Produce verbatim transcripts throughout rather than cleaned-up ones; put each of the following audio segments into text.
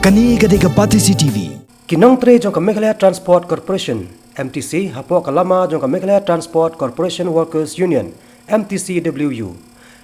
Kane ka dei ka Batesi T V. Ki nongtrei jong ka Meghalaya Transport Corporation, M T C, hapoh ka lama jong ka Meghalaya Transport Corporation Workers Union, M T C W U,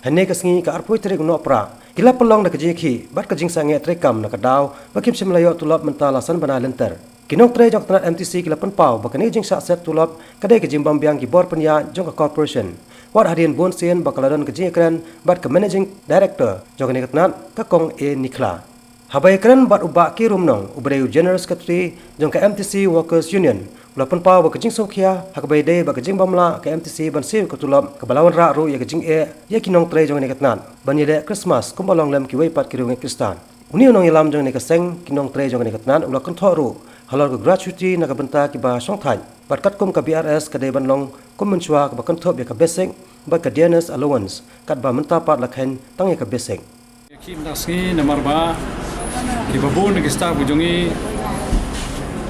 hynne ka sngi ka arphew tarik u Nohprah, ki la pynlong da ka jingkhih bad ka jingsangeh treikam na ka daw ba kim shym la ïoh tulop mynta la san bnai lynter. Ki nongtrei jong ka tnat M T C ki la pynpaw ba kane ka jingshah set tulop ka dei ka jingbym biang ki bor pynïaid jong ka corporation, wat hadien bun sien ba ka la don ka jingïakren bad ka managing director jong kane ka tnat, ka Kong A Nikhla. Haba ïakren bad u Bah K Rumnong, uba dei u General Secretary jong ka M T C Workers Union, u la pynpaw ba ka jingsngewkhia ha kaba ïadei bad ka jingbym lah ka M T C ban siew ka tulop, kaba la wanrah ruh ïa ka jingeh ïa ki nongtrei jong kane ka tnat ban ïaleh Christmas kumba long lem kiwei pat ki riewngeit Khristan. Une u nongïalam jong kane ka seng ki nongtrei jong kane ka tnat u la kynthoh ruh halor ka gratuity na ka bynta kiba shongthait, bad katkum ka B R S ka dei ban long kum mynshuwa kaba kynthup ïa ka basic bad ka dearness allowance, katba mynta pat la kheiñ tang ïa ka basic. Ki mynta sngi namar ba kiba bun na ki staff ki jong ngi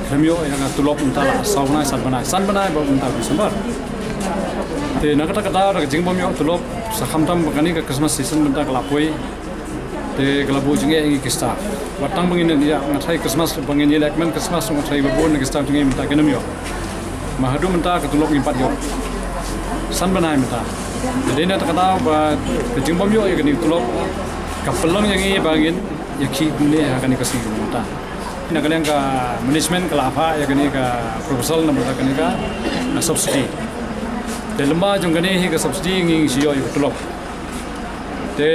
khlem ïoh ïa ka tulop mynta la saw bnai, san bnai, san bnai ba mynta December. Te na kata ka daw da ka jingbym ïoh tulop, sa khamtam ba kane ka Christmas season mynta ka la poi. Te ka la buh jingeh ïa ngi ki staff. Wat tang ba ngin ïa, nga tharai Christmas ba ngin ïaleh kmen Christmas, nga tharai ba bun na ki staff jong ngi mynta kim ïoh. Ma haduh mynta ka tulop ngim pat ïoh. San bnai mynta. Te dei na kata ka daw ba ka jingbym ïoh ïa kane ka tulop ka pynlong ïa ngi ba ngin ïakhih kumne ha kane ka sngi mynta. Na ka liang ka management ka la phah ïa kane ka proposal namar kane ka, ka subsidy. Te lyngba jong kane hi ka subsidy ngi shu ïoh ïa ka tulop. Te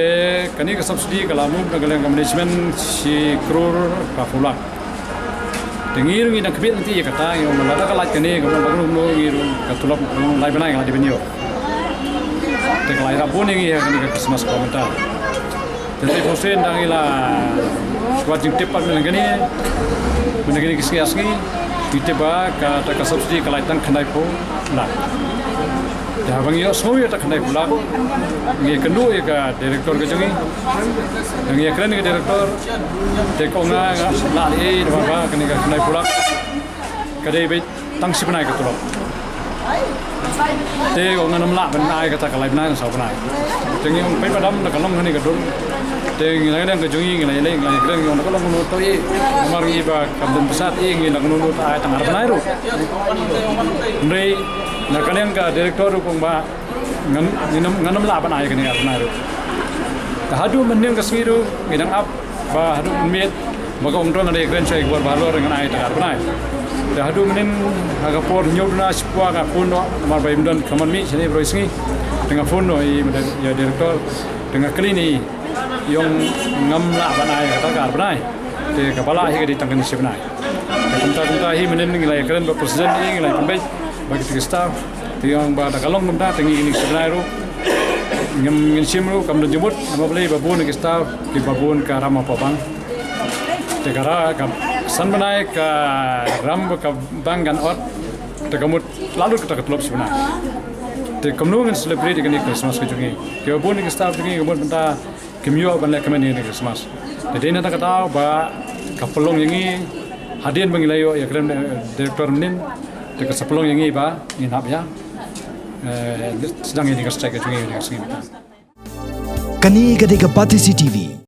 kane ka subsidy ka la move na ka liang ka management shi klur arphew lak. Te ngi ruh ngi dang khmih lynti ïa kata, ngi ong lada ka lait kane, ka mut ba ngi ruh ka tulop lai bnai ka la dei ban ïoh. Te ka la ïarap bun ïa ngi ha kane ka Christmas ka mynta. Te te phosen dang ila kwat jingtip pat mynne kane, mynne kane ki sngi ar sngi, ki tip ba kata ka subsidy ka la tang khyndai phew lak. Te haba ngi ïohsngew ïa kata khyndai phew lak, ngi kynduh ïa ka director ka jong ngi. Ngi ïakren ïa ka director, te ka ong nga lah leh ei, namar ba kane ka khyndai phew lak ka dei beit tang shi bnai ka tulop. Te ong ngam lah ban ai kata ka lai bnai, saw bnai. Te ngi ong peit ba dam da ka long hangne ka dur. Te ngi la ïadon ka jong ngi, ngi la ïaleh, ngi la ïakren, ngi ong da ka long kumno to ei. Namar ngi ba kam don pisa ei, ngi la kumno to ai tang ar bnai ruh. Hynrei na ka liang ka director ruh ka ong ba ngan, ngan ym, ngan ym lah ban ai kane ar bnai ruh. Te haduh mynhynnin ka sngi ruh ngi dang ap ba haduh mynmiet ba ka ong to ngan ïakren sha ki bor ba halor ngan ai tang ar bnai. Te haduh mynhynnin ha ka por hynñiew duna shiphew nga phone noh namar ba im don ka mon mih shane baroh sngi. Te nga phone noh ïa i director te nga kylli ïa i, ong ngam lah ban ai kata ka ar bnai. Te kaba lah hi ka dei tang kane shi bnai. Te kumta kumta hi mynhynnin ngi la ïakren bad president, ngi la pynbeit bad kita ki staff. Te ong ba da ka long kumta te ngi kine shi bnai ruh ngin, ngin shim ruh kam don jingmut namar balei ba bun ki staff kiba bun ka ram hapoh bank. Te ka ra ka san bnai ka ram ba ka bank kan ot, te ka mut la lut kata ka tulop shi bnai. Te kumno ngin celebrate ïa kane Christmas ka jong ngi, kiba bun ki staff jong ngi ka mut mynta kim ïoh ban leh kmen ïa kane Christmas. Te dei na kata ka daw ba ka pynlong ïa ngi hadien ba ngi la ïoh ïakren, eh, director mynhynnin, te ka sa pynlong ïa ngi ba ngin hap ïa, eh, sdang ïa kane ka strike ka jong ngi ïa kane ka sngi mynta. Kane ka dei ka Batesi T V.